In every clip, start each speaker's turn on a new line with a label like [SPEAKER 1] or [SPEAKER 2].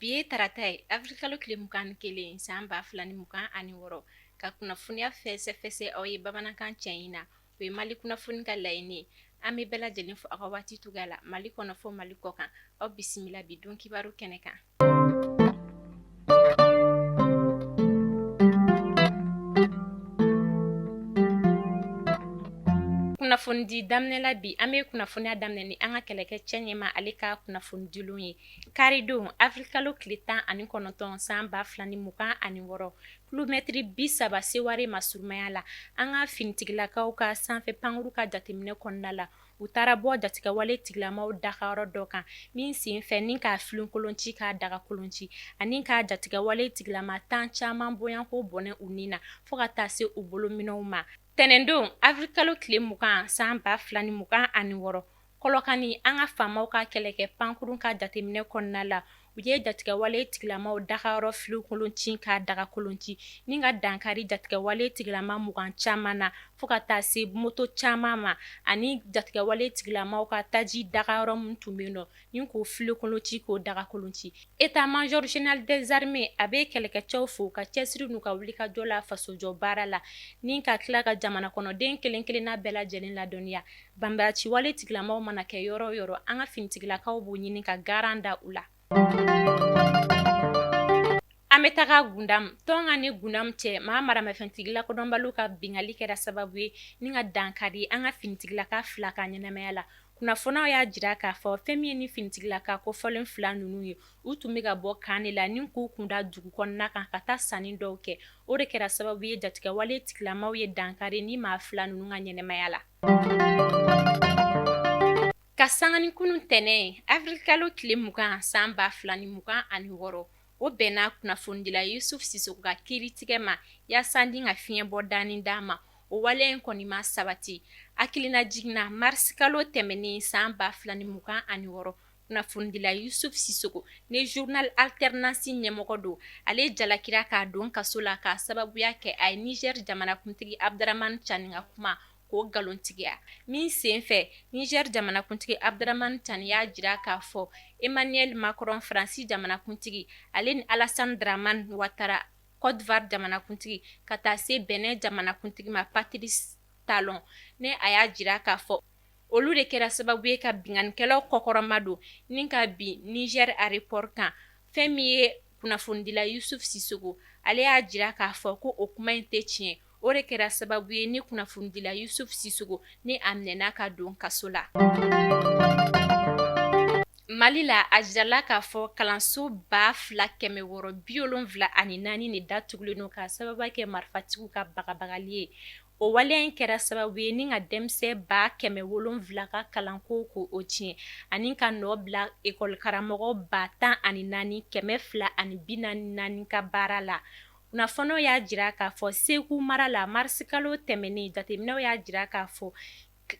[SPEAKER 1] Bi ye tarata ye, avril kalo tile 21 san 2026, ka kunnafoniya fɛsɛfɛsɛ aw ye bamanankan cɛɲi na, o ye Mali kunnafoni ka laɲini ye. An bɛ bɛɛ lajɛlen fo aw ka waati cogoya la, Mali kɔnɔ fo Mali kɔ kan. Aw bisimila bi don kibaru kɛnɛ kan. Kunnafonidi daminɛ la bi, an bɛ kunnafoniya daminɛ ni an ka kɛlɛkɛcɛ ɲɛmaa ale ka kunnafonidilenw ye. Karidon, avril kalo tile 19 san 2026, kilomɛtiri 30 Seware masurumaya la, an ka finitigilakaw ka sanfɛ pankuru ka jateminɛ kɔnɔna la, u taara bɔ jatigɛwale tigilamaw dagayɔrɔ dɔ kan min senfɛ ni k'a filenkolon ci k'a dagakolon ci ani ka jatigɛwale tigilama tan caman bɔɲɔgɔnko bɔnɛ u ni na fo ka taa se u bolominɛw ma. Tɛnɛndon, avril kalo tile 20 san 2026, Kɔlɔkani, an ka faamaw ka kɛlɛkɛ pankurun ka jateminɛ kɔnɔna la, u ye jatigɛwale tigilamaw dagayɔrɔ filenkolon ci k'a dagakolon ci ni ka dankari jatigɛwale tigilama 20 caman na fo ka taa se moto caman ma ani jatigɛwale tigilamaw ka taji dagayɔrɔ min tun bɛ yen nɔ ni k'o filenkolon ci k'o dagakolon ci. État-major général des armées a bɛ kɛlɛkɛcɛw fo ka cɛsiri n'u ka wulikajɔ la fasojɔ baara la ni ka tila ka jamana kɔnɔden kelen kelenna bɛɛ lajɛlen ladɔnniya. Banbaanciwale tigilamaw mana kɛ yɔrɔ o yɔrɔ, an ka finitigilakaw b'u ɲini ka garan da u la. An bɛ taga Gundam. Tɔnka ni Gundam cɛ, maa maramafɛntigi lakodɔnbaliw ka binkanni kɛra sababu ye ni ka dankari an ka finitigilaka fila ka ɲɛnamaya la. Kunnafoniyaw y'a jira k'a fɔ fɛn min ye ni finitigilaka kofɔlen fila ninnu ye, u tun bɛ ka bɔ camp de la ni k'u kunda dugu kɔnɔna kan ka taa sanni dɔw kɛ. O de kɛra sababu ye jatigɛwale tigilamaw ye dankari ni maa fila ninnu ka ɲɛnamaya la. Ka sanga ni kunun tɛnɛn avril kalo tile 20 san 2026, o bɛnna kunnafonidila Yusuf Sisoko ka kiiritigɛ ma yaasa ni ka fiɲɛ bɔ dani d'a ma. O wale in kɔni ma sabati. Hakilinajigin na, mars kalo tɛmɛnen san 2026, kunnafonidila Yusuf Sisoko ni journal Alternance ɲɛmɔgɔ don, ale jalakira k'a don kaso la k'a sababuya kɛ a ye Niger jamanakuntigi Abdramane Tiani ka kuma k'o nkalontigiya. Min senfɛ, Niger jamanakuntigi Abdramane Tiani y'a jira k'a fɔ Emmanuel Macron Faransi jamanakuntigi, ale ni Alassane Dramane Ouattara Côte d'Ivoire jamanakuntigi, ka taa se Benin jamanakuntigi ma Patrice Talon, ni a y'a jira k'a fɔ olu de kɛra sababu ye ka binkannikɛlaw kɔkɔrɔmadon ni ka bin Niger aéroport kan. Fɛn min ye kunnafonidila Yusuf Sisoko, ale y'a jira k'a fɔ ko o kuma in tɛ tiɲɛ. O de kɛra sababu ye ni kunnafonidila Yusuf Sisoko ni a minɛna ka don kaso la. Mali la, a jirala k'a fɔ kalanso 2674 de datugulen don k'a sababu kɛ marifatigiw ka bagabagali ye. O waleya in kɛra sababu ye ni ka denmisɛn 700,000 ka kalanko ko o tiɲɛ ani ka nɔ bila ekɔli karamɔgɔ 14,244 ka baara la. Kunnafoniw y'a jira k'a fɔ Segu mara la marisikalo tɛmɛnen, jateminɛw y'a jira k'a fɔ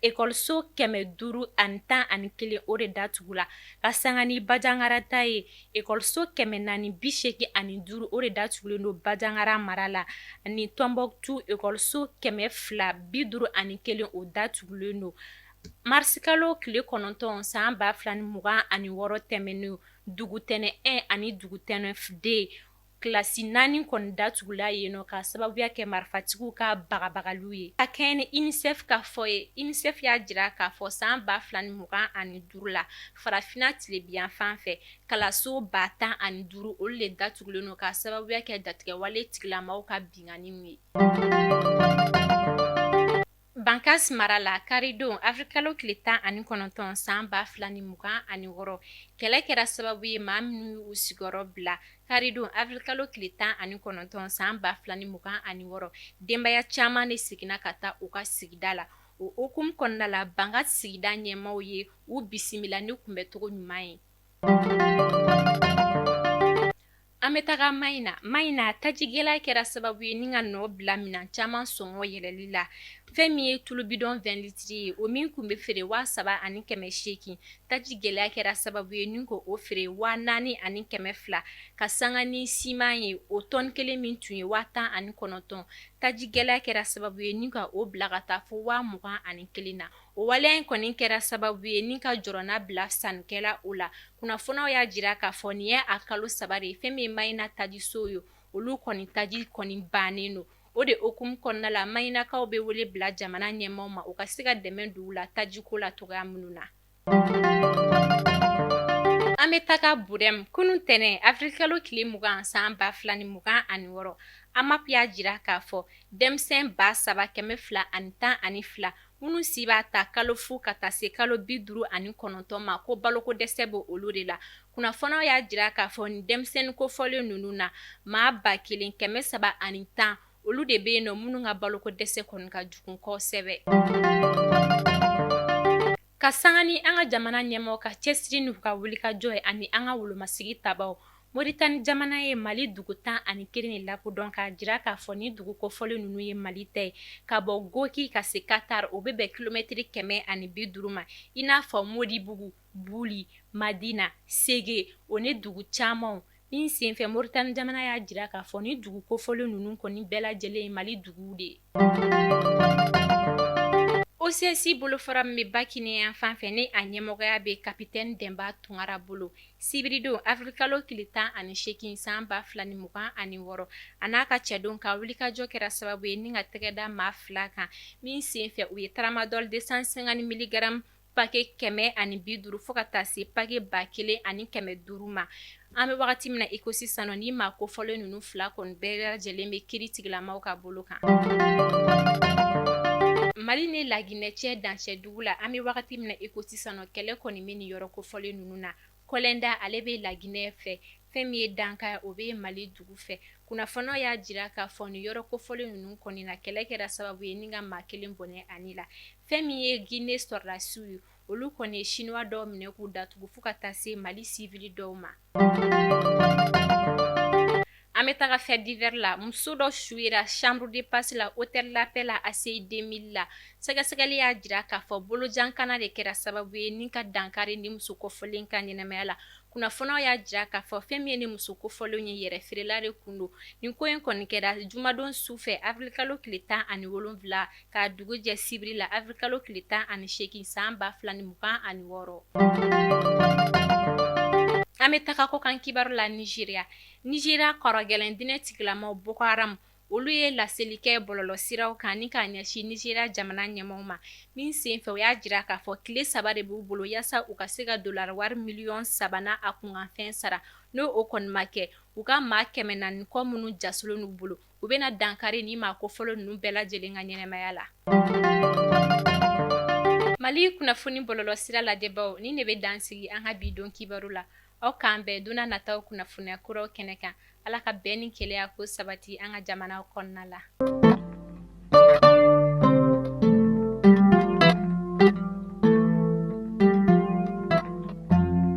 [SPEAKER 1] ekɔliso 511 o de datugula ka sanga ni Banjagara ta ye. Ekɔliso 485 o de datugulen don Banjagara mara la ani Tɔnbɔkutu ekɔliso 251 o datugulen don. Marisikalo tile 9 san 2026 tɛmɛnen, Dugutɛnɛ 1 ani Dugutɛnɛ 2 Kilasi naani kɔni datugula yen nɔ k'a sababuya kɛ marifatigiw ka bagabagaliw ye. Ka kɛɲɛ ni UNICEF ka fɔ ye, UNICEF y'a jira k'a fɔ san 2025 la, farafinna tilebinyanfan fɛ, kalanso 15,000 olu de datugulen don k'a sababuya kɛ jatigɛwale tigilamaw ka binkanniw ye. Bankas mara la karidon avril kalo tile 19 san 2026, kɛlɛ kɛra sababu ye maa minnu y'u sigiyɔrɔ bila karidon avril kalo tile 19 san 2026, denbaya caman de seginna ka taa u ka sigida la. O hukumu kɔnɔna la, Bankas sigida ɲɛmaaw ye u bisimila ni kunbɛncogo ɲuman ye. An bɛ taga Mayina. Mayina, taji gɛlɛya kɛra sababu ye ni ka nɔ bila minɛn caman sɔngɔ yɛlɛli la. Fɛn min ye tulu bidɔn 20 litres ye, o min tun bɛ feere 3800, taji gɛlɛya kɛra sababu ye ni k'o feere 4200, ka sanga ni siman ye, o tɔni kelen min tun ye 19,000, taji gɛlɛya kɛra sababu ye ni ka o bila ka taa fo 21,000 na. O waleya in kɔni kɛra sababu ye ni ka jɔrɔna bila sannikɛla o la. Kunnafoniw y'a jira k'a fɔ nin ye a kalo 3 de ye fɛn min ye Mayina tajisow ye, olu kɔni taji kɔni bannen don. O de hukumu kɔnɔna la, Mayinakaw bɛ wele bila jamana ɲɛmaaw ma, u ka se ka dɛmɛ don u la tajiko la cogoya minnu na. An bɛ taga Burɛmu kunun tɛnɛn avril tile 20 san 2026, AMAP y'a jira k'a fɔ denmisɛn 3212 minnu si b'a ta kalo 0 ka taa se kalo 59 ma, ko baloko dɛsɛ bɛ olu de la. Kunnafoniw y'a jira k'a fɔ nin denmisɛnnin kofɔlen ninnu na, maa 1310 olu de bɛ yen nɔ minnu ka baloko dɛsɛ kɔni ka jugu kosɛbɛ. Ka sanga ni an ka jamana ɲɛmɔgɔ ka cɛsiri n'u ka wulikajɔ ye ani an ka wolomasigi tabaw, Moritani jamana ye Mali dugu 11 de lakodɔn k'a jira k'a fɔ ni dugu kofɔlen ninnu ye Mali ta ye. Ka bɔ Goki ka se Katar, o bɛ bɛn kilomɛtiri 150 ma, i n'a fɔ Modibugu, Buli, Madina, Sege, o ni dugu camanw. Min senfɛ Moritani jamana y'a jira k'a fɔ ni dugu kofɔlen ninnu kɔni bɛɛ lajɛlen ye Mali duguw de ye. OCS bolofara min bɛ Bakine yan fan fɛ, ni a ɲɛmɔgɔya bɛ kapitɛni Dɛnba Tunkara bolo, sibiridon avril kalo tile 18 san 2026, a n'a ka cɛdenw ka wulikajɔ kɛra sababu ye ni ka tɛgɛ da maa 2 kan, min senfɛ u ye tramadol 250 milligrammes paquet 150 fo ka taa se paquet 1500 ma. An bɛ wagati min na i ko sisan nɔ, ni maa kofɔlen ninnu 2 kɔni bɛɛ lajɛlen bɛ kiiri tigilamaw ka bolo kan. Mali ni Laginɛ cɛ dancɛ dugu la, an bɛ wagati min na i ko sisan nɔ, kɛlɛ kɔni bɛ nin yɔrɔ kofɔlen ninnu na. Kɔlɛnda ale bɛ Laginɛ fɛ, fɛn min ye Danka o bɛ Mali dugu fɛ. Kunnafoniw y'a jira k'a fɔ nin yɔrɔ kofɔlen ninnu kɔni na, kɛlɛ kɛra sababu ye ni ka maa kelen bɔnɛ a ni la. Fɛn min ye Guinée sɔrɔdasiw ye, olu kɔni ye Chinois dɔw minɛ k'u datugu fo ka taa se Mali civil dɔw ma. An bɛ taga fait divers la, muso dɔ su yera chambre de passe la hôtel La Paix la ACI 2000 la. Sɛgɛsɛgɛli y'a jira k'a fɔ bolojankana de kɛra sababu ye ni ka dankari ni muso kofɔlen ka ɲɛnamaya la. Kunnafoniw y'a jira k'a fɔ fɛn min ye ni muso kofɔlen ye, yɛrɛ feerela de kun don. Nin ko in kɔni kɛra jumadon su fɛ avril kalo tile 17 k'a dugu jɛ sibiri la avril kalo tile 18 san 2026. An bɛ taga kɔkan kibaru la Nigeria. Nigeria kɔrɔgɛlɛn diinɛ tigilamaw Boko Haram, olu ye laseli kɛ bɔlɔlɔsiraw kan ni k'a ɲɛsin Nigeria jamana ɲɛmaaw ma. Min senfɛ u y'a jira k'a fɔ tile 3 de b'u bolo yaasa u ka se ka dolari wari miliyɔn 3 n'a a kunkanfɛn sara. N'o o kɔni ma kɛ, u ka maa 400 kɔ minnu jasolen n'u bolo, u bɛna dankari ni maa kofɔlen ninnu bɛɛ lajɛlen ka ɲɛnamaya la. Mali kunnafoni bɔlɔlɔsira lajɛbaw, nin de bɛ dan sigi an ka bi don kibaru la. Aw k'an bɛn don nataw kunnafoniya kuraw kɛnɛ kan. Ala ka bɛn ni kelenya ko sabati an ka jamana kɔnɔna la.